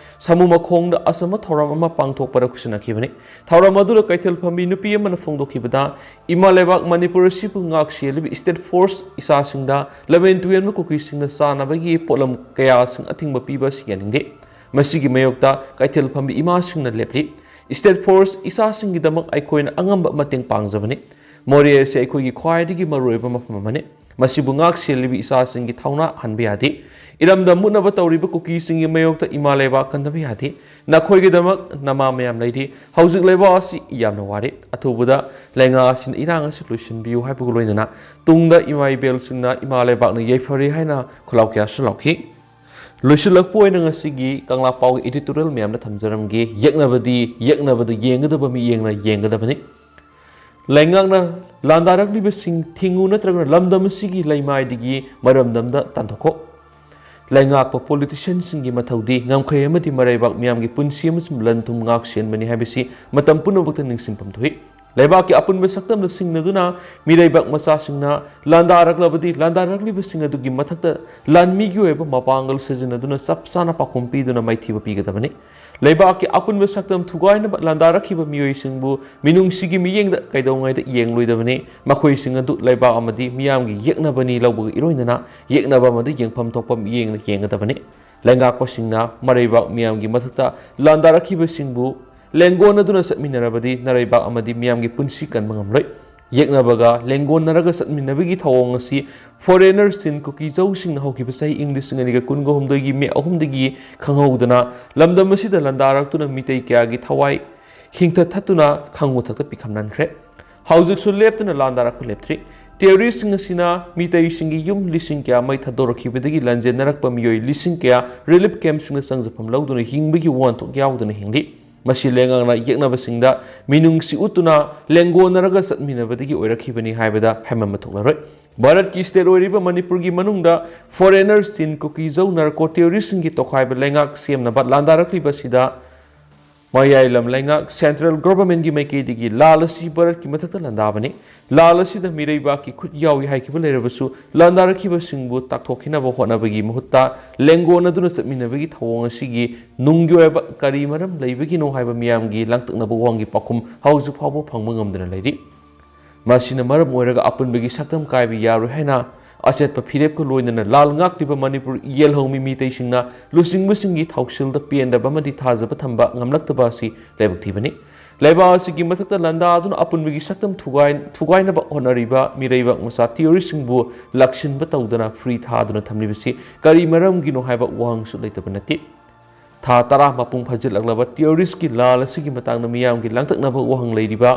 ꯁꯥꯃꯨ ꯃꯈꯣꯡꯗ ꯑꯆꯝꯕ ꯊꯧꯔꯝ ꯑꯃ ꯄꯥꯡꯊꯣꯛꯄꯗ ꯈꯨꯠꯁꯤꯟꯅꯈꯤꯕꯅꯤ꯫ ꯊꯧꯔꯝ ꯑꯗꯨꯗ ꯀꯩꯊꯦꯜ ꯐꯝꯕꯤ ꯅꯨꯄꯤ ꯑꯃꯅ ꯐꯣꯡꯗꯣꯛꯈꯤꯕꯗ, ꯏꯃꯥ ꯂꯩꯕꯥꯛ ꯃꯅꯤꯄꯨꯔ ꯑꯁꯤꯕꯨ ꯉꯥꯛ ꯁꯦꯜꯂꯤꯕ state force ꯏꯆꯥꯁꯤꯡꯗ ꯂꯝꯍꯦꯟ ꯇꯨꯍꯦꯟꯕ ꯀꯨꯀꯤꯁꯤꯡꯅ ꯆꯥꯅꯕꯒꯤ ꯄꯣꯠꯂꯝ ꯀꯌꯥꯁꯤꯡ ꯑꯊꯤꯡꯕ ꯄꯤꯕ ꯑꯁꯤ ꯌꯥꯅꯤꯡꯗꯦ꯫ ꯃꯁꯤꯒꯤ ꯃꯥꯌꯣꯛꯇ ꯀꯩꯊꯦꯜ ꯐꯝꯕꯤ ꯏꯃꯥꯁꯤꯡꯅ ꯂꯦꯞꯂꯤ꯫ State force ꯏꯆꯥꯁꯤꯡꯒꯤꯗꯃꯛ ꯑꯩꯈꯣꯏꯅ ꯑꯉꯝꯕ ꯃꯇꯦꯡ ꯄꯥꯡꯖꯕꯅꯤ꯫ ꯃꯣꯔꯦ ꯑꯁꯤ ꯑꯩꯈꯣꯏꯒꯤ ꯈ꯭ꯋꯥꯏꯗꯒꯤ ꯃꯔꯨꯑꯣꯏꯕ ꯃꯐꯝ ꯑꯃꯅꯤ꯫ ꯃꯁꯤꯕꯨ ꯉꯥꯛ ꯁꯦꯜꯂꯤꯕ ꯏꯆꯥꯁꯤꯡꯒꯤ ꯊꯧꯅꯥ ꯍꯟꯕ ꯌꯥꯗꯦ꯫ ꯏꯔꯝꯗꯝ ꯃꯨꯠꯅꯕ ꯇꯧꯔꯤꯕ ꯀꯨꯀꯤꯁꯤꯡꯒꯤ ꯃꯥꯌꯣꯛꯇ ꯏꯃꯥ ꯂꯩꯕꯥꯛ ꯀꯟꯗꯕ ꯌꯥꯗꯦ꯫ ꯅꯈꯣꯏꯒꯤꯗꯃꯛ ꯅꯃꯥ ꯃꯌꯥꯝ ꯂꯩꯔꯤ꯫ ꯍꯧꯖꯤꯛ ꯂꯩꯕꯥꯛ ꯑꯁꯤ ꯌꯥꯝꯅ ꯋꯥꯔꯦ꯫ ꯑꯊꯨꯕꯗ ꯂꯩꯉꯥꯛ ꯑꯁꯤꯅ ꯏꯔꯥꯡ ꯑꯁꯤ ꯂꯣꯏꯁꯤꯟꯕꯤꯌꯨ ꯍꯥꯏꯕꯒ ꯂꯣꯏꯅꯅ ꯇꯨꯡꯗ ꯏꯃꯥ ꯏꯕꯦꯜꯁꯤꯡꯅ ꯏꯃꯥ ꯂꯩꯕꯥꯛꯅ ꯌꯩꯐꯔꯦ ꯍꯥꯏꯅ ꯈꯨꯜꯂꯥꯎ ꯀꯌꯥꯁꯨ ꯂꯥꯎꯈꯤ꯫ ꯂꯣꯏꯁꯤꯜꯂꯛꯄ ꯑꯣꯏꯅ ꯉꯁꯤꯒꯤ ꯀꯪꯂꯥ ꯄꯥꯎꯒꯤ editorial ꯃꯌꯥꯝꯗ ꯊꯝꯖꯔꯝꯒꯦ꯫ ꯌꯦꯛꯅꯕꯗꯤ ꯌꯦꯛꯅꯕꯗ ꯌꯦꯡꯒꯗꯕ ꯃꯤꯠꯌꯦꯡꯅ ꯌꯦꯡꯒꯗꯕꯅꯤ꯫ ꯂꯩꯉꯥꯛꯅ ꯂꯥꯟꯗꯥꯔꯛꯂꯤꯕꯁꯤꯡ ꯊꯤꯡꯉꯨ ꯅꯠꯇ꯭ꯔꯒꯅ ꯂꯝꯗꯝ ꯑꯁꯤꯒꯤ ꯂꯩꯃꯥꯏꯗꯒꯤ ꯃꯔꯝꯗꯝꯗ ꯇꯥꯟꯊꯣꯛꯈꯣ꯫ ꯂꯩꯉꯥꯛꯄ politicianꯁꯤꯡꯒꯤ ꯃꯊꯧꯗꯤ ꯉꯝꯈꯩ ꯑꯃꯗꯤ ꯃꯔꯩꯕꯥꯛ ꯃꯤꯌꯥꯝꯒꯤ ꯄꯨꯟꯁꯤ ꯑꯃꯁꯨꯡ ꯂꯟ ꯊꯨꯝ ꯉꯥꯛ ꯁꯦꯟꯕꯅꯤ ꯍꯥꯏꯕꯁꯤ ꯃꯇꯝ ꯄꯨꯝꯅꯃꯛꯇ ꯅꯤꯡꯁꯤꯡꯐꯝ ꯊꯣꯛꯏ꯫ ꯂꯩꯕꯥꯛꯀꯤ ꯑꯄꯨꯟꯕ ꯁꯛꯇꯝꯗ ꯁꯤꯡꯅꯗꯨꯅ ꯃꯤꯔꯩꯕꯥꯛ ꯃꯆꯥꯁꯤꯡꯅ ꯂꯥꯟꯗꯥꯔꯛꯂꯕꯗꯤ ꯂꯥꯟꯗꯥꯔꯛꯂꯤꯕꯁꯤꯡ ꯑꯗꯨꯒꯤ ꯃꯊꯛꯇ ꯂꯥꯟꯃꯤꯒꯤ ꯑꯣꯏꯕ ꯃꯄꯥꯡꯒꯜ ꯁꯤꯖꯤꯟꯅꯗꯨꯅ ꯆꯞ ꯆꯥꯅ ꯄꯥꯎꯈꯨꯝ ꯄꯤꯗꯨꯅ ꯃꯥꯏꯊꯤꯕ ꯄꯤꯒꯗꯕꯅꯤ꯫ ꯂꯩꯕꯥꯛꯀꯤ ꯑꯄꯨꯟꯕ ꯁꯛꯇꯝ ꯊꯨꯒꯥꯏꯅꯕ ꯂꯥꯟꯗꯥꯔꯛꯈꯤꯕ ꯃꯤꯑꯣꯏꯁꯤꯡꯕꯨ ꯃꯤꯅꯨꯡꯁꯤꯒꯤ ꯃꯤꯠꯌꯦꯡꯗ ꯀꯩꯗꯧꯉꯩꯗ ꯌꯦꯡꯂꯣꯏꯗꯕꯅꯤ꯫ ꯃꯈꯣꯏꯁꯤꯡ ꯑꯗꯨ ꯂꯩꯕꯥꯛ ꯑꯃꯗꯤ ꯃꯤꯌꯥꯝꯒꯤ ꯌꯦꯛꯅꯕꯅꯤ ꯂꯧꯕꯒ ꯏꯔꯣꯏꯅꯅ ꯌꯦꯛꯅꯕ ꯑꯃꯗꯤ ꯌꯦꯡꯐꯝ ꯊꯣꯛꯄ ꯃꯤꯠꯌꯦꯡꯅ ꯌꯦꯡꯒꯗꯕꯅꯤ꯫ ꯂꯩꯉꯥꯛꯄꯁꯤꯡꯅ ꯃꯔꯩꯕꯥꯛ ꯃꯤꯌꯥꯝꯒꯤ ꯃꯊꯛꯇ ꯂꯥꯟꯗꯥꯔꯛꯈꯤꯕꯁꯤꯡꯕꯨ ꯂꯦꯡꯒꯣꯟꯅꯗꯨꯅ ꯆꯠꯃꯤꯟꯅꯔꯕꯗꯤ ꯅꯔꯩꯕꯥꯛ ꯑꯃꯗꯤ ꯃꯤꯌꯥꯝꯒꯤ ꯄꯨꯟꯁꯤ ꯀꯟꯕ ꯉꯝꯂꯣꯏ꯫ ꯌꯦꯛꯅꯕꯒ ꯂꯦꯡꯒꯣꯟꯅꯔꯒ ꯆꯠꯃꯤꯟꯅꯕꯒꯤ ꯊꯧꯑꯣꯡ ꯑꯁꯤ foreigner ꯆꯤꯟ ꯀꯨꯀꯤꯖꯧꯁꯤꯡꯅ ꯍꯧꯈꯤꯕ ꯆꯍꯤ ꯏꯪ ꯂꯤꯁꯤꯡ ꯑꯅꯤꯒ ꯀꯨꯟꯒ ꯍꯨꯝꯗꯣꯏꯒꯤ ꯃꯦ ꯑꯍꯨꯝꯗꯒꯤ ꯈꯪꯍꯧꯗꯅ ꯂꯝꯗꯝ ꯑꯁꯤꯗ ꯂꯥꯟꯗꯥꯔꯛꯇꯨꯅ ꯃꯤꯇꯩ ꯀꯌꯥꯒꯤ ꯊꯋꯥꯏ ꯍꯤꯡꯊ ꯊꯠꯇꯨꯅ ꯈꯪꯉꯨ ꯊꯛꯇ ꯄꯤꯈꯝꯅꯟꯈ꯭ꯔꯦ꯫ ꯍꯧꯖꯤꯛꯁꯨ ꯂꯦꯞꯇꯅ ꯂꯥꯟꯗꯥꯔꯛꯄ ꯂꯦꯞꯇ꯭ꯔꯤ꯫ Terroristꯁꯤꯡ ꯑꯁꯤꯅ ꯃꯤꯇꯩꯁꯤꯡꯒꯤ ꯌꯨꯝ ꯂꯤꯁꯤꯡ ꯀꯌꯥ ꯃꯩ ꯊꯥꯗꯣꯔꯛꯈꯤꯕꯗꯒꯤ ꯂꯥꯟꯖꯦꯟꯅꯔꯛꯄ ꯃꯤꯑꯣꯏ ꯂꯤꯁꯤꯡ ꯀꯌꯥ relief campꯁꯤꯡꯗ ꯆꯪꯖꯐꯝ ꯂꯧꯗꯨꯅ ꯍꯤꯡꯕꯒꯤ ꯋꯥꯍꯟꯊꯣꯛ ꯌꯥꯎꯗꯅ ꯍꯤꯡꯂꯤ꯫ ꯃꯁꯤ ꯂꯩꯉꯥꯛꯅ ꯌꯦꯛꯅꯕꯁꯤꯡꯗ ꯃꯤꯅꯨꯡꯁꯤ ꯎꯠꯇꯨꯅ ꯂꯦꯡꯒꯣꯟꯅꯔꯒ ꯆꯠꯃꯤꯟꯅꯕꯗꯒꯤ ꯑꯣꯏꯔꯛꯈꯤꯕꯅꯤ ꯍꯥꯏꯕꯗ ꯍꯥꯏꯃꯟꯕ ꯊꯣꯛꯂꯔꯣꯏ꯫ ꯚꯥꯔꯠꯀꯤ state ꯑꯣꯏꯔꯤꯕ ꯃꯅꯤꯄꯨꯔꯒꯤ ꯃꯅꯨꯡꯗ foreigners ꯆꯤꯟ ꯀꯨꯀꯤꯖꯧ narco terroristꯁꯤꯡꯒꯤ ꯇꯣꯈꯥꯏꯕ ꯂꯩꯉꯥꯛ ꯁꯦꯝꯅꯕ ꯂꯥꯟꯗꯥꯔꯛꯂꯤꯕ ꯑꯁꯤꯗ ꯃꯌꯥꯏ ꯂꯝ ꯂꯩꯉꯥꯛ central governmentꯀꯤ ꯃꯥꯏꯀꯩꯗꯒꯤ ꯂꯥꯜ ꯑꯁꯤ ꯚꯥꯔꯠꯀꯤ ꯃꯊꯛꯇ ꯂꯥꯟꯗꯥꯕꯅꯤ꯫ ꯂꯥꯜ ꯑꯁꯤꯗ ꯃꯤꯔꯩꯕꯥꯛꯀꯤ ꯈꯨꯠ ꯌꯥꯎꯏ ꯍꯥꯏꯈꯤꯕ ꯂꯩꯔꯕꯁꯨ ꯂꯥꯟꯗꯥꯔꯛꯈꯤꯕꯁꯤꯡꯕꯨ ꯇꯥꯛꯊꯣꯛꯈꯤꯅꯕ ꯍꯣꯠꯅꯕꯒꯤ ꯃꯍꯨꯠꯇ ꯂꯦꯡꯒꯣꯟꯅꯗꯨꯅ ꯆꯠꯃꯤꯟꯅꯕꯒꯤ ꯊꯧꯑꯣꯡ ꯑꯁꯤꯒꯤ ꯅꯨꯡꯒꯤ ꯑꯣꯏꯕ ꯀꯔꯤ ꯃꯔꯝ ꯂꯩꯕꯒꯤꯅꯣ ꯍꯥꯏꯕ ꯃꯤꯌꯥꯝꯒꯤ ꯂꯥꯡꯇꯛꯅꯕ ꯋꯥꯍꯪꯒꯤ ꯄꯥꯎꯈꯨꯝ ꯍꯧꯖꯤꯛ ꯐꯥꯎꯕ ꯐꯪꯕ ꯉꯝꯗꯅ ꯂꯩꯔꯤ꯫ ꯃꯁꯤꯅ ꯃꯔꯝ ꯑꯣꯏꯔꯒ ꯑꯄꯨꯟꯕꯒꯤ ꯁꯛꯇꯝ ꯀꯥꯏꯕ ꯌꯥꯔꯣꯏ ꯍꯥꯏꯅ ꯑꯆꯦꯠꯄ ꯐꯤꯔꯦꯞꯀ ꯂꯣꯏꯅꯅ ꯂꯥꯜ ꯉꯥꯛꯂꯤꯕ ꯃꯅꯤꯄꯨꯔ ꯌꯦꯜꯍꯧꯃꯤ ꯃꯤꯇꯩꯁꯤꯡꯅ ꯂꯨꯆꯤꯡꯕꯁꯤꯡꯒꯤ ꯊꯧꯁꯤꯜꯗ ꯄꯦꯟꯗꯕ ꯑꯃꯗꯤ ꯊꯥꯖꯕ ꯊꯝꯕ ꯉꯝꯂꯛꯇꯕ ꯑꯁꯤ ꯂꯥꯏꯕꯛ ꯊꯤꯕꯅꯤ꯫ ꯂꯩꯕꯥꯛ ꯑꯁꯤꯒꯤ ꯃꯊꯛꯇ ꯂꯥꯟꯗꯥꯗꯨꯅ ꯑꯄꯨꯟꯕꯒꯤ ꯁꯛꯇꯝ ꯊꯨꯒꯥꯏ-, ꯊꯨꯒꯥꯏꯅꯕ ꯍꯣꯠꯅꯔꯤꯕ ꯃꯤꯔꯩꯕꯥꯛ ꯃꯆꯥ terroristꯁꯤꯡꯕꯨ ꯂꯥꯛꯁꯤꯟꯕ ꯇꯧꯗꯅ free ꯊꯥꯗꯨꯅ ꯊꯝꯂꯤꯕꯁꯤ ꯀꯔꯤ ꯃꯔꯝꯒꯤꯅꯣ ꯍꯥꯏꯕ ꯋꯥꯍꯪꯁꯨ ꯂꯩꯇꯕ ꯅꯠꯇꯦ꯫ ꯊꯥ ꯇꯔꯥ ꯃꯄꯨꯡ ꯐꯥꯖꯤꯜꯂꯛꯂꯕ terroristꯀꯤ ꯂꯥꯜ ꯑꯁꯤꯒꯤ ꯃꯇꯥꯡꯗ ꯃꯤꯌꯥꯝꯒꯤ ꯂꯥꯡꯇꯛꯅꯕ ꯋꯥꯍꯪ ꯂꯩꯔꯤꯕ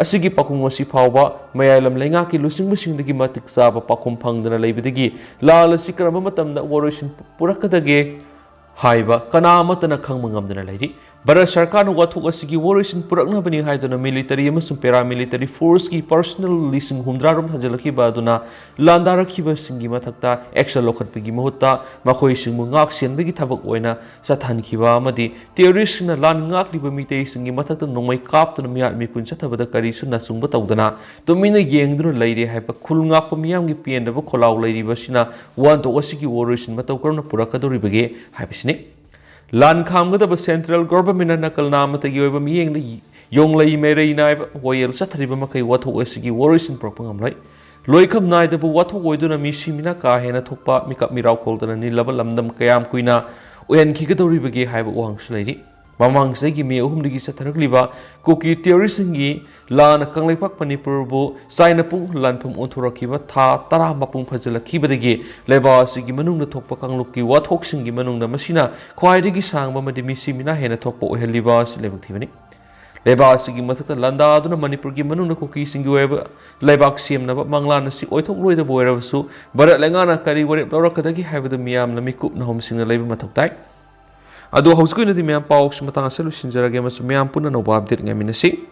ꯑꯁꯤꯒꯤ ꯄꯥꯎꯈꯨꯝ ꯉꯁꯤ ꯐꯥꯎꯕ ꯃꯌꯥꯏꯂꯝ ꯂꯩꯉꯥꯛꯀꯤ ꯂꯨꯆꯤꯡꯕꯁꯤꯡꯗꯒꯤ ꯃꯇꯤꯛ ꯆꯥꯕ ꯄꯥꯎꯈꯨꯝ ꯐꯪꯗꯅ ꯂꯩꯕꯗꯒꯤ ꯂꯥꯜ ꯑꯁꯤ ꯀꯔꯝꯕ ꯃꯇꯝꯗ ꯋꯥꯔꯣꯏꯁꯤꯟ ꯄꯨꯔꯛꯀꯗꯒꯦ ꯍꯥꯏꯕ ꯀꯅꯥ ꯑꯃꯠꯇꯅ ꯈꯪꯕ ꯉꯝꯗꯅ ꯂꯩꯔꯤ꯫ ꯚꯥꯔꯠ ꯁꯔꯀꯥꯔꯅ ꯋꯥꯊꯣꯛ ꯑꯁꯤꯒꯤ ꯋꯥꯔꯣꯏꯁꯤꯟ ꯄꯨꯔꯛꯅꯕꯅꯤ ꯍꯥꯏꯗꯨꯅ ꯃꯤꯂꯤꯇꯔꯤ ꯑꯃꯁꯨꯡ ꯄꯦꯔꯥꯃꯤꯂꯤꯇꯔꯤ ꯐꯣꯔꯁꯀꯤ ꯄꯔꯁꯅꯦꯜ ꯂꯤꯁꯤꯡ ꯍꯨꯝꯗ꯭ꯔꯥ ꯔꯣꯝ ꯊꯥꯖꯤꯜꯂꯛꯈꯤꯕ ꯑꯗꯨꯅ ꯂꯥꯟꯗꯥꯔꯛꯈꯤꯕꯁꯤꯡꯒꯤ ꯃꯊꯛꯇ ꯑꯦꯛꯁꯟ ꯂꯧꯈꯠꯄꯒꯤ ꯃꯍꯨꯠꯇ ꯃꯈꯣꯏꯁꯤꯡꯕꯨ ꯉꯥꯛ ꯁꯦꯟꯕꯒꯤ ꯊꯕꯛ ꯑꯣꯏꯅ ꯆꯠꯊꯍꯟꯈꯤꯕ ꯑꯃꯗꯤ ꯇꯦꯔꯣꯔꯤꯁꯁꯤꯡꯅ ꯂꯥꯟ ꯉꯥꯛꯂꯤꯕ ꯃꯤꯇꯩꯁꯤꯡꯒꯤ ꯃꯊꯛꯇ ꯅꯣꯡꯃꯩ ꯀꯥꯞꯇꯨꯅ ꯃꯤꯍꯥꯠ ꯃꯤꯄꯨꯟ ꯆꯠꯊꯕꯗ ꯀꯔꯤꯁꯨ ꯅꯆꯨꯡꯕ ꯇꯧꯗꯅ ꯇꯨꯃꯤꯟꯅ ꯌꯦꯡꯗꯨꯅ ꯂꯩꯔꯦ ꯍꯥꯏꯕ ꯈꯨꯜ ꯉꯥꯛꯄ ꯃꯤꯌꯥꯝꯒꯤ ꯄꯦꯟꯗꯕ ꯈꯣꯜꯂꯥꯎ ꯂꯩꯔꯤꯕꯁꯤꯅ ꯋꯥꯍꯟꯊꯣꯛ ꯑꯁꯤꯒꯤ ꯋꯥꯔꯣꯏꯁꯤꯟ ꯃꯇꯧ ꯀꯔꯝꯅ ꯄꯨꯔꯛꯀꯗꯧꯔꯤꯕꯒꯦ ꯍꯥꯏꯕꯁꯤꯅꯤ꯫ ꯂꯥꯟ ꯈꯥꯝꯒꯗꯕ ꯁꯦꯟꯇ꯭ꯔꯦꯜ ꯒꯣꯚꯔꯟꯃꯦꯟꯠꯅ ꯅꯀꯜ ꯅꯥꯃꯇꯒꯤ ꯑꯣꯏꯕ ꯃꯤꯠꯌꯦꯡꯗ ꯌꯣꯡꯂꯩ ꯃꯩꯔꯩ ꯅꯥꯏꯕ ꯋꯥꯌꯦꯜ ꯆꯠꯊꯔꯤꯕ ꯃꯈꯩ ꯋꯥꯊꯣꯛ ꯑꯁꯤꯒꯤ ꯋꯥꯔꯣꯏꯁꯤꯟ ꯄꯨꯔꯛꯄ ꯉꯝꯂꯣꯏ꯫ ꯂꯣꯏꯈꯝ ꯅꯥꯏꯗꯕ ꯋꯥꯊꯣꯛ ꯑꯣꯏꯗꯨꯅ ꯃꯤꯁꯤ ꯃꯤꯅꯥ ꯀꯥ ꯍꯦꯟꯅ ꯊꯣꯛꯄ, ꯃꯤꯀꯞ ꯃꯤꯔꯥꯎ ꯈꯣꯜꯗꯅ ꯅꯤꯜꯂꯕ ꯂꯝꯗꯝ ꯀꯌꯥꯝ ꯀꯨꯏꯅ ꯑꯣꯏꯍꯟꯈꯤꯒꯗꯧꯔꯤꯕꯒꯦ ꯍꯥꯏꯕ ꯋꯥꯍꯪꯁꯨ ꯂꯩꯔꯤ꯫ ꯃꯃꯥꯡ ꯆꯍꯤꯒꯤ ꯃꯦ ꯑꯍꯨꯝꯗꯒꯤ ꯆꯠꯊꯔꯛꯂꯤꯕ ꯀꯨꯀꯤ ꯇꯦꯔꯣꯔꯤꯁꯁꯤꯡꯒꯤ ꯂꯥꯟꯅ ꯀꯪꯂꯩꯄꯥꯛ ꯃꯅꯤꯄꯨꯔꯕꯨ ꯆꯥꯏꯅ ꯄꯨꯡ ꯂꯥꯟꯐꯝ ꯑꯣꯟꯊꯣꯔꯛꯈꯤꯕ ꯊꯥ ꯇꯔꯥ ꯃꯄꯨꯡ ꯐꯥꯖꯤꯜꯂꯛꯈꯤꯕꯗꯒꯤ ꯂꯩꯕꯥꯛ ꯑꯁꯤꯒꯤ ꯃꯅꯨꯡꯗ ꯊꯣꯛꯄ ꯀꯥꯡꯂꯨꯞꯀꯤ ꯋꯥꯊꯣꯛꯁꯤꯡꯒꯤ ꯃꯅꯨꯡꯗ ꯃꯁꯤꯅ ꯈ꯭ꯋꯥꯏꯗꯒꯤ ꯁꯥꯡꯕ ꯑꯃꯗꯤ ꯃꯤꯁꯤ ꯃꯤꯅꯥ ꯍꯦꯟꯅ ꯊꯣꯛꯄ ꯑꯣꯏꯍꯜꯂꯤꯕ ꯑꯁꯤ ꯂꯥꯏꯕꯛ ꯊꯤꯕꯅꯤ꯫ ꯂꯩꯕꯥꯛ ꯑꯁꯤꯒꯤ ꯃꯊꯛꯇ ꯂꯥꯟꯗꯥꯗꯨꯅ ꯃꯅꯤꯄꯨꯔꯒꯤ ꯃꯅꯨꯡꯗ ꯀꯨꯀꯤꯁꯤꯡꯒꯤ ꯑꯣꯏꯕ ꯂꯩꯕꯥꯛ ꯁꯦꯝꯅꯕ ꯃꯪꯂꯥꯟ ꯑꯁꯤ ꯑꯣꯏꯊꯣꯛꯂꯣꯏꯗꯕ ꯑꯣꯏꯔꯕꯁꯨ ꯚꯥꯔꯠ ꯂꯩꯉꯥꯛꯅ ꯀꯔꯤ ꯋꯥꯔꯦꯞ ꯂꯧꯔꯛꯀꯗꯒꯦ ꯍꯥꯏꯕꯗꯨ ꯃꯤꯌꯥꯝꯅ ꯃꯤꯀꯨꯞ ꯅꯥꯍꯨꯝꯁꯤꯡꯅ ꯂꯩꯕ ꯃꯊꯧ ꯇꯥꯏ꯫ ꯑꯗꯣ ꯍꯧꯖꯤꯛꯀꯤ ꯑꯣꯏꯅꯗꯤ ꯃꯌꯥꯝ ꯄꯥꯎꯁꯤ ꯃꯇꯥꯡ ꯑꯁꯤꯗ ꯂꯣꯏꯁꯤꯟꯖꯔꯒꯦ ꯑꯃꯁꯨꯡ ꯃꯌꯥꯝ ꯄꯨꯟꯅ ꯑꯅꯧꯕ ꯑꯞꯗꯦꯠ ꯉꯥꯏꯃꯤꯟꯅꯁꯤ꯫